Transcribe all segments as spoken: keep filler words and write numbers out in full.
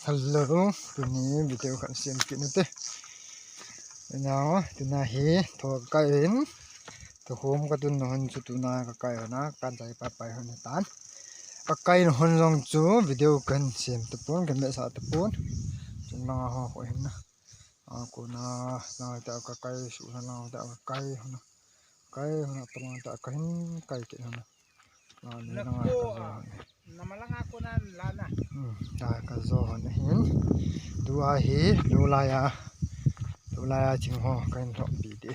Hello, tuni video kan sem kit nate. Nao, tuna hi tho kakai in. Tho hom ka tun non chu tuna kakai na kan jai pa pai hon tan. Kakai hon jong chu video kan sem tapon, kan mesa tapon. Chung langa ho ko hin na. A kona, na ta kakai su na, na ta kakai hon. Kai hon, tama ta kahin kai kit hon. Lani langa ka jo hon. Namalanga kona lana. Hmm, ta ka jo hon hin. Tua hi, lulai a. Lulai a thing ho, kahin lhopi de.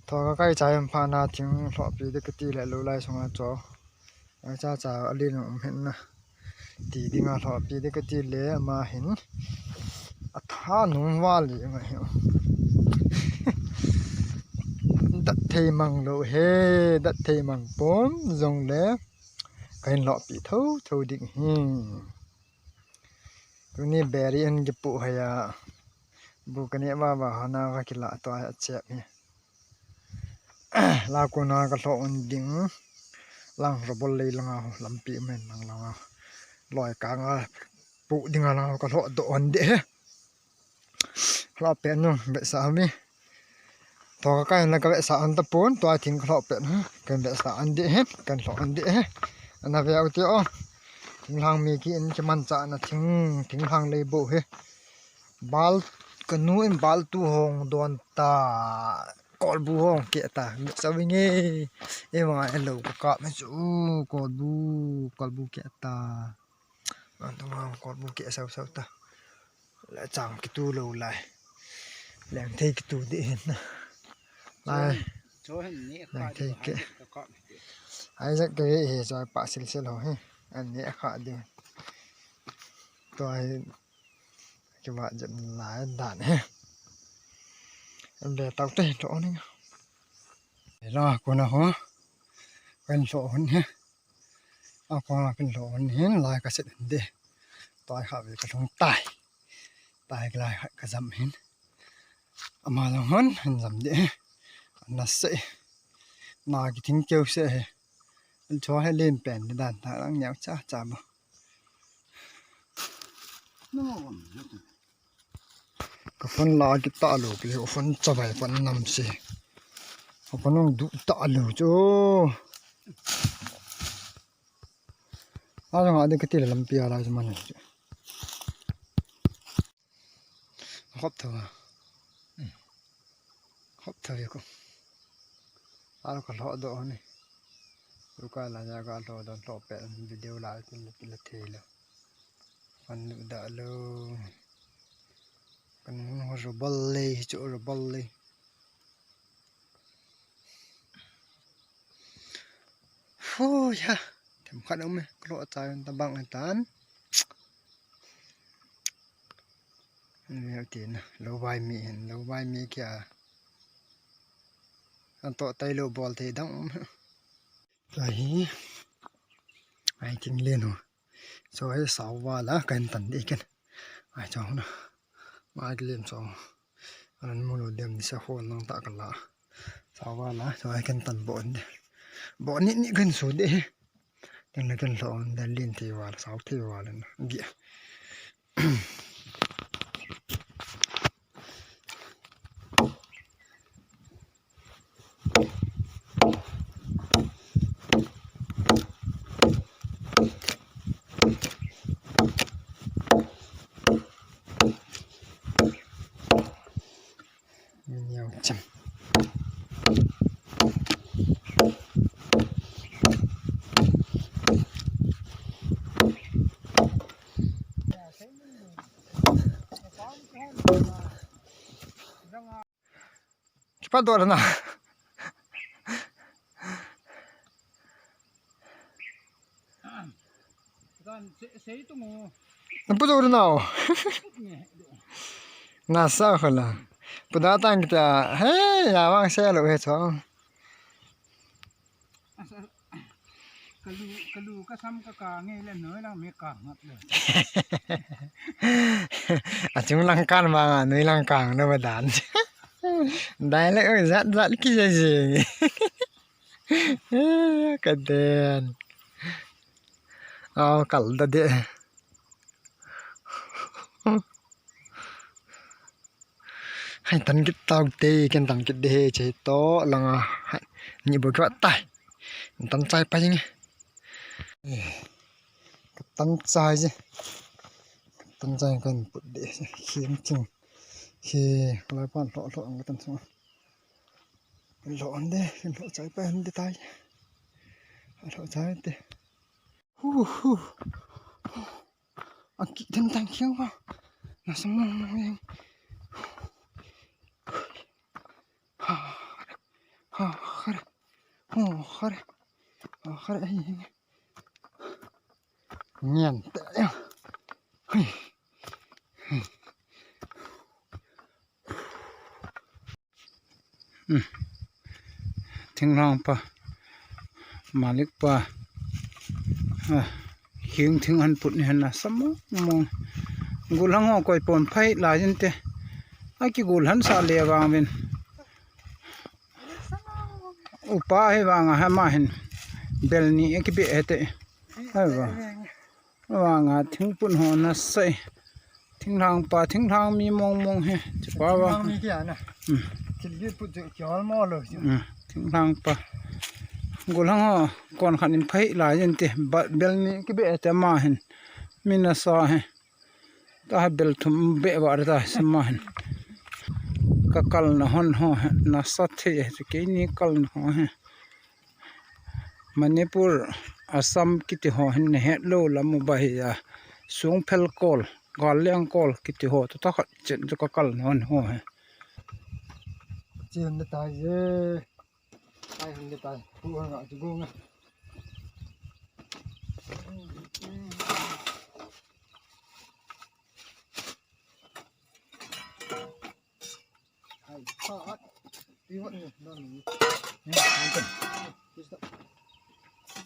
Tho kakai chai pha na thing lhopi de kati le lulai sunga cho. Acha cha alin um hin na. Ti dinga lhopi de kati le ama hin. Atha nung vali nga hi. Dat thei mang lo he, dat thei mang pom jong le. Kahin lhopi tho tho ding hi. Tuni beri an kipu haya. Bu kane ba ba hana ka kila to a chep hi. La kona ka lho un ding. Lang robol lei langa lampi men lang langa. Loi kanga pu dinga langa ka lho do un de. Lho pe nu be sa mi. Tho kakai na ka ve sa an tapon, tua thing ka lho pe na. Kan ve sa an de he, kan lho an de he. Ana ve u te o. Thing lang mi ki in ki man cha na thing, thing lang lei bo he. Bal, ka nu in bal tu hong don ta, kolbu hong ke ta, mi sa wi nge, e ma e lo ka ka me chu, kolbu, kolbu ke ta, an tu ma kolbu ke sau sau ta, la chang kitu lo lai, leng thei kitu de hin na, lai, cho hin ni leng thei ke, ai sak ke he cho pa sil sil ho he, an ni kha de, to ai. Kiva jep lai dan he. Em le tau te to ni. La kona ho. Kan lho hon he. A kona kan lho hon hin lai ka set de. Tai kha ve ka lhung tai. Tai lai kha ka jam hin. Ama lang hon hin jam de. Na se. Na ki thing keu se he. An cho he len pen de dan ta lang nyau cha cha bo. Ka phone la ki ta lo ki, ka phone chavai pan nam se. Ka phone nong du ta lo chu. A jong a de ka ti la lampi a la chu man chu. Khop tho a. Khop tho ko. Alo ka lho do ni. Ruka la ya ka lho do lho pe video la kin la thei lo. Kan lu da lo. Kan ho robol le chu robol le. Hu ya. Them khat um e. Klo ta ta bang tan. Ni ti na. Lo vai mi hin lo vai mi kia. An to tai lo bol thei dang um. Ai. Ai ting len ho. Cho he sao va la kan tan de ken. Ai cho na. Ma ki lem cho. An mu lo dem ni sa ho nang ta ka la. Sao va la cho he kan tan bo ni. Bo ni ni kan su de. Kan la kan lo an da lin thei va la sao thei va la na. Gi. Miau chim. Kipa do na. Na pu do na o. Na sa khala. Pu da tang kita. Hey, ya wang se lo he chong. Kalu, kalu kasam ka ka nge le noi lang me ka ngat le. Achung lang kan ma nga noi lang kan na ba dan. Dai le oi zat zat ki je je. Ka den. Au kal da de. Hai tan kit tau te, ken tan kit de he che to langa. Hai, ni bo kva tai. Tan chai pa jing. Tan chai je. Tan chai kan put de. Khim ching. He, lai pan lo lo ang tan sung. Lo an de, lo chai pa an de tai. Lo chai te. Hu, hu. Ang ki den tang khiang ba. Na sa mong mong yang. Ha, ha, ha, ha, ha, ha, ai. Ngen te ya. Hui. Thinglhang pa, Malik pa, ah, hing thing han put ni han na sa mong mong. Gulhang ho koi pon phai la jin te. A ki gulhan sa le vang vin. Upa hi vang a ha ma hin. Bel ni a ki be he te. Hai va. Vang a thing put ho na sai. Thinglhang pa, thinglhang mi mong mong he. Chipa va. Thinglhang mi kia na. Hmm. Thil hi put jo kial mo lo. Hmm. Thinglhang pa. Gulhang ho kon khan in phai la yin te. Ba bel ni ki be te ma hin. Mi na sa he. Ta bel thum be va ta sa ma hin. Ka kal na hon ho he. Na sa the he. Ke ni kal na ho he. Manipur, Assam kiti ho hin na het lou lam u ba hi a, Sungphel kol, Galliang kol kiti ho, tu ta khat chen chu ka kal non ho he. Chen na tai ye. Tai han de tai. Hu ha chu gong a.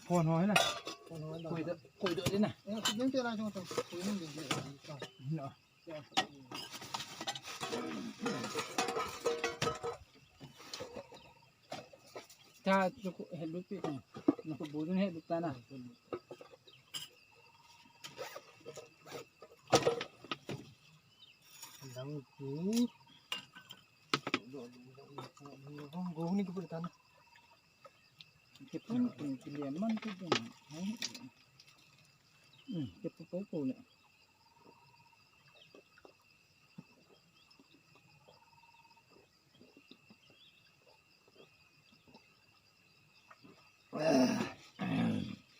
Phone ho na. Koi da, koi da dina. No. Ta, tu ko he lupi ko. Na ko budun he lupta na. Dang tu. Go ni ko purta na. Kepun pun kilian man tu dun. Hmm, kepu po po le.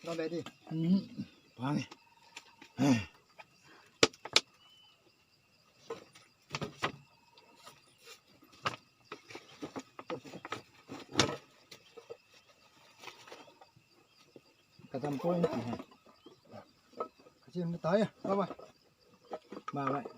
Lo le di. Hmm, pang. Ka dam point ha. Ka chim na tai. Bye bye. Bye bye.